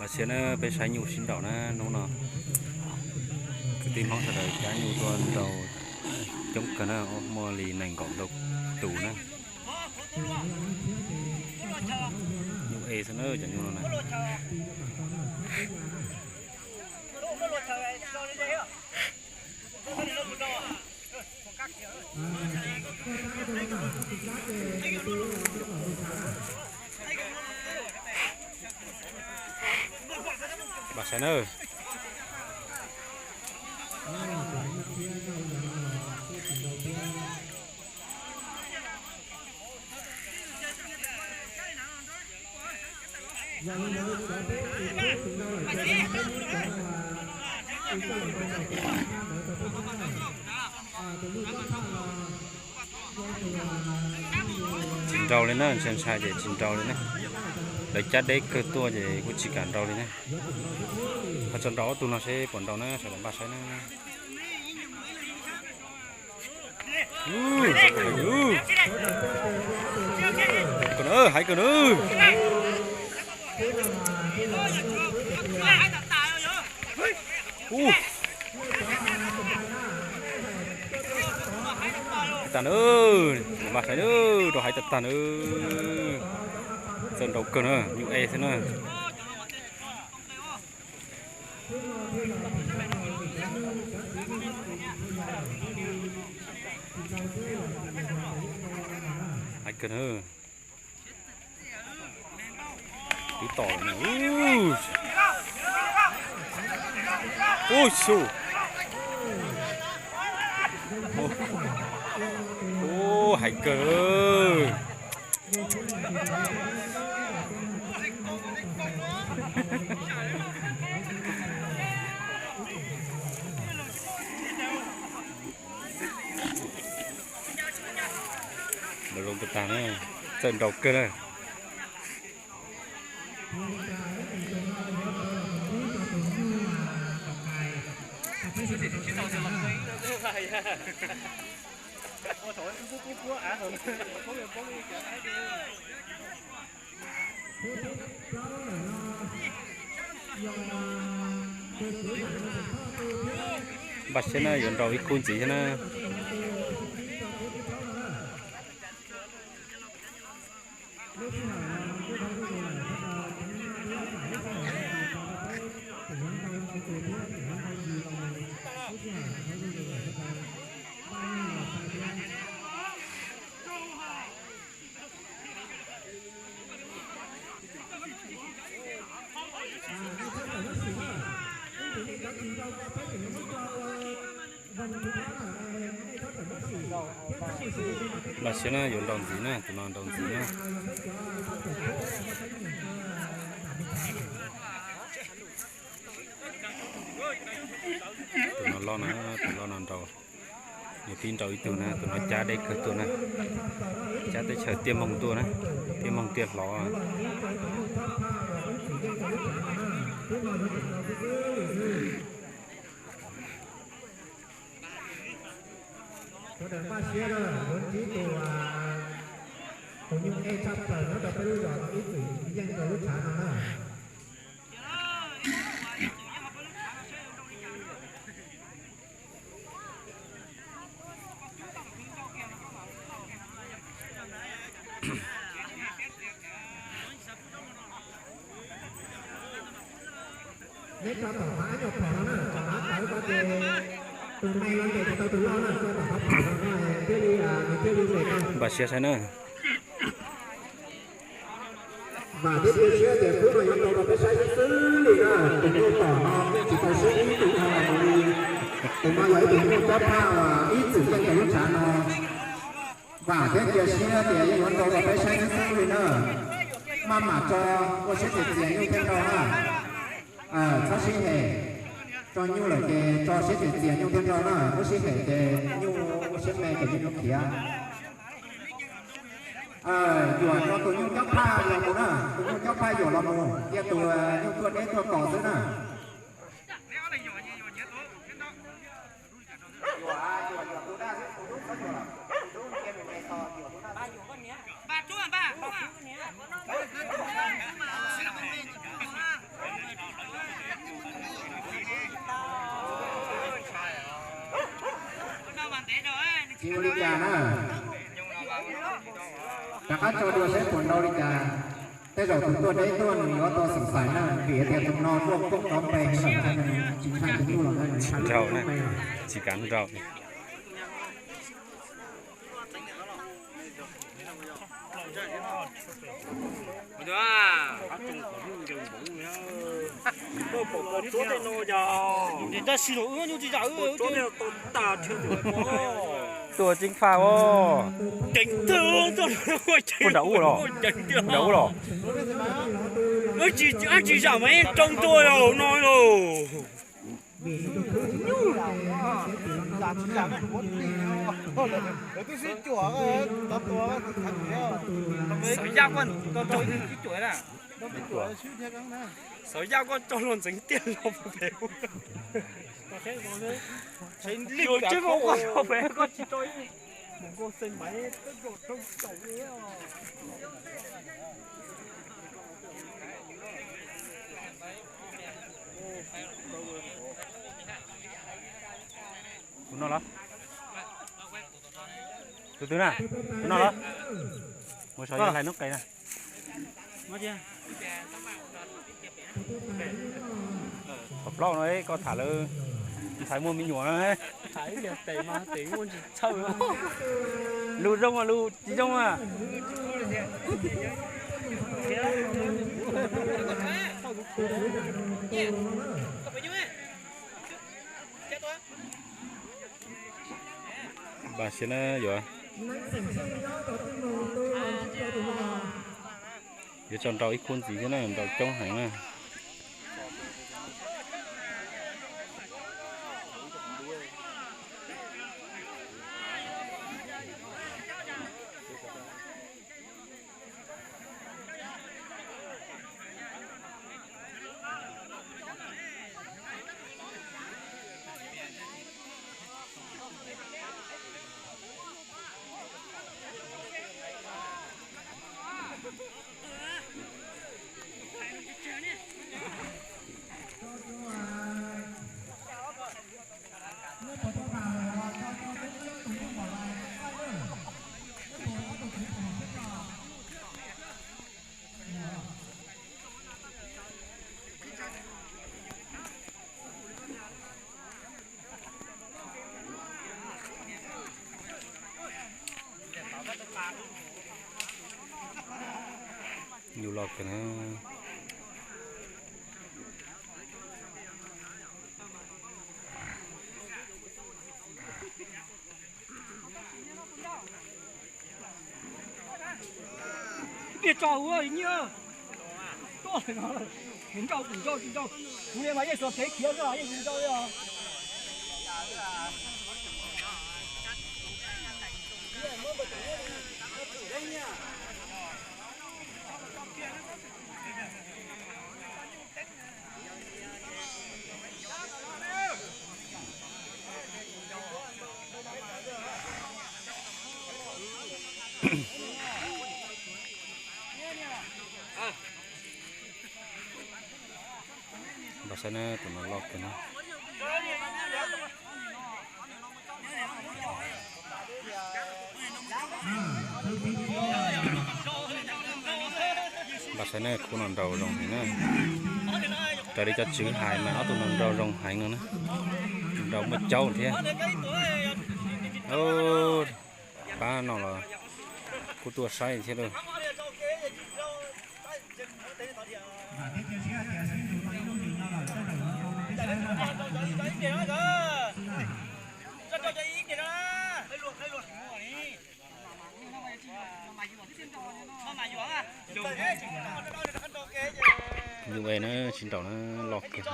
Xiab na, peb saib nyuj sib nraus na, hnub no kwv tij Hmoob sawv daws cab nyuj tuaj nraus coob kawg na, muaj li nees nkaum ntau tus na. Nyuj e xwb na, cov nyuj no na. Vam saib na. Tsis nraus li na, ntshai ntshai ces tsis nraus li na. Lawv cab deb kawg tuaj ces kuj tsis kam nraus li na. Ho tso nraus ob tug no seb puas nraus na, sawv daws npaj saib na. Hais kawg na. Tag na, mas hais na, rau hais tag tag na. Txawj nraus kawg na, nyuj e xwb na. Hais kawg na. Twb tom lawm na. Ub xu. Ub, hais kawg. Nraus zoo kawg tag na, txawj nraus kawg na. Npaj siab na, yuav nraus ib khub ntxiv thiab na. Npaj siab na, yuav nraus ntxiv na, tus no nraus ntxiv na. Tus no loj na, tus loj no nraus, nws tib nraus ib tug na, tus no cab deb kawg tuaj na, cab teb chaws Tiaj Moog tuaj na, Tiaj Moog Tiaj Hlov. Sawv daws npaj siab na, yuav ntsib tus, tus nyuj ej tshaj plaws nyob rau peb lub zos no ib txwm yeej rau lub tshav no na. Neb tso tom qhov ab nyuag phom no na, tom qhov tawv ko ces tus me no ntes tsis tau tus loj na, tso tom qhov phom no thiaj li, nws thiaj li ntes tau. Npaj siab saib na. Vam thiab cia siab tias hnub no yuav tau rau peb saib xwb xwb li na, tus nyuj tom no yeej tsis tau saib ib tug no los mus li. Tus no yog ib tug nyuj cob phaj uas ib txwm yeej rau lub tshav no. Vam thiab cia siab tias yeej yuav tau rau peb saib xwb xwb li na. Maj mam tso, ua siab txias txias nyuj thiaj nraus na. Txhob sib hem, tso nyuj lawm ces tso siab txias txias nyuj thiaj nraus na, muab sib hem ces nyuj ua siab me ces nyuj yuav khiav. Yuam rau tus nyuj cob phaj los mus na, tus nyuj cob phaj yuam los mus, cia tus nyuj tuaj deb tuaj tos xwb na. Ua li cas na? Rov qab tso dua saib puas nrau li cas. Tej zaum tus tuaj deb tuaj nws yuav tau xeem xais na, vim tias tus no tuaj koob rov npe heev lawm, tsis kam nrau. Tab sis los wb nyuj tsis yam wb. Tuaj ceev faj os. Ceev tag, puag nram ub los, puag nram ub los. Wb tsis yam mas rau ntua no los. Xav yaj koj tso, xav yaj koj tso los ntxeev tiaj los pem. Yuav tseeb koj los pem koj tsis tso ib mus nkauj xeem maiv teb nkaus rau saum li. Tus no los? Tus twg na? Tus no los? Mus saum yog hlais noob qes na. Qhov plaub no koj tham lawv ntxhais muaj me nyuam na. Lus zoo mas lus tsis zoo mas. Npaj siab na yuav, yuav tso nrau ib khub ntxiv thiab na, nrau coob heev na. Yus los kawg na. Tiag tso ua nyiaj tuaj no, kuv nrau kuv nrau tsis nrau, kuv li mas yeej xuas phev khiav xwb os, yeej tsis nrau li os. Npaj saib na, tus no loj kawg na. Npaj saib na, khub no nrau zoo heev na. Raws li cov tswv hais mas ob tug no nrau zoo heev no na. Nrau muaj caub thiab. Pab no los kuj tuaj saib thiab lauj. Yus es na, tsis nraum na, loj kawg.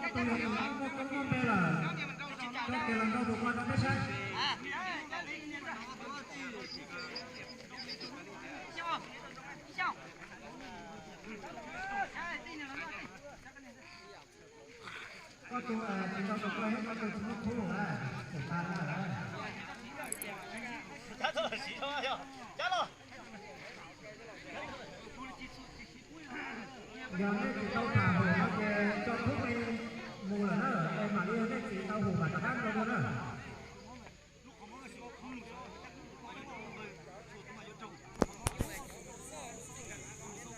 Tus yog tus muaj koob muaj npe lawm, coj kiag los nrog tus ko rau peb saib. Koj tus tsis tau tus ko, koj tus tsis muaj khub lawm, tsis tas lawm. Yog nej tsis tau tham hum no ces tso khub me mus lawm na, es mam li yog nej tsis tau hum mam rov qab nrog dua na.